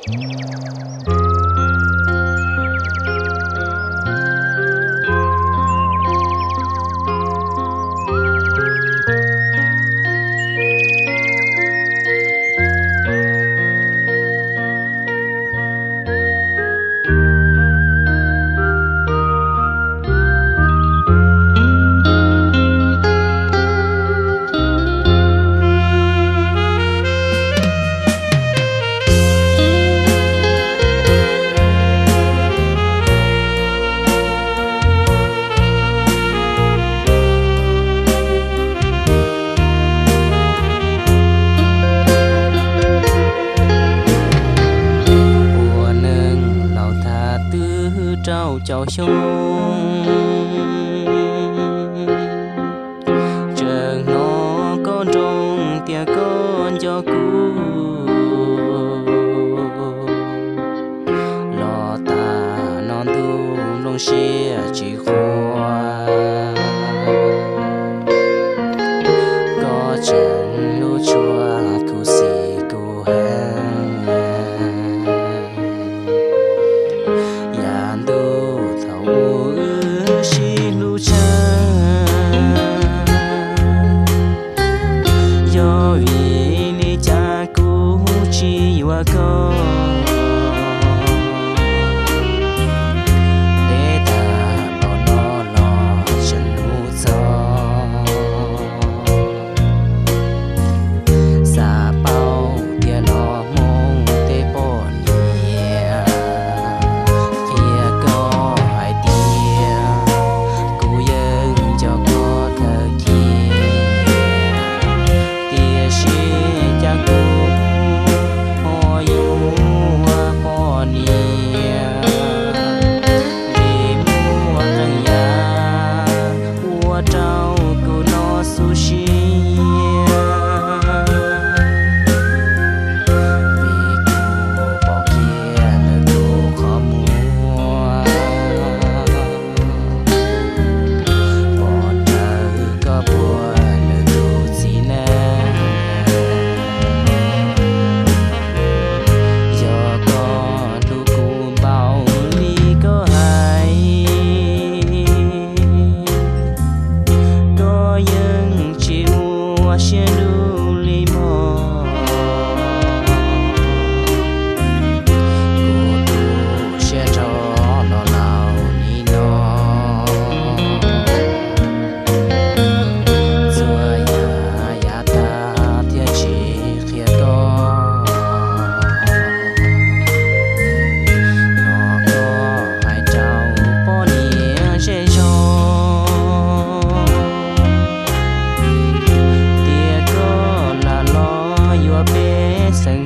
Ua neej laus thaum twg rau caum xyoo, tseem hnov koj nroo tias koj nco kuv. Los tas no ntuj nplooj siab tsis quaj, koj tseem hlub tshua kuv xis kuv heev. Yav ntuj thaum ub wb sib hlub tshaj, yog vim li cas kuv tsis yuav koj. Deb tag los no los tseem hlub txog, xav paub tias los Hmoob tej poj niam qhia koj hais tias kuv yeej nco koj kawg kiag, tiam sis cas kuv ho yuav poj niam, vim muaj qee yam ua rau kuv no xub siab. Vim kuv pom kiag ntawm tus qhov muag, pom raws koj puag ntawm tus txiv neej. Yog koj hlub kuv npaum li koj hais, koj yeej tsis ua siab ntuj li mog. Kuv tu siab rau los laus li no, txhua yam yav tag thiaj tsis qhia koj. Hnov koj hais rau poj niam zej zog tias koj lam los yuav pej xeem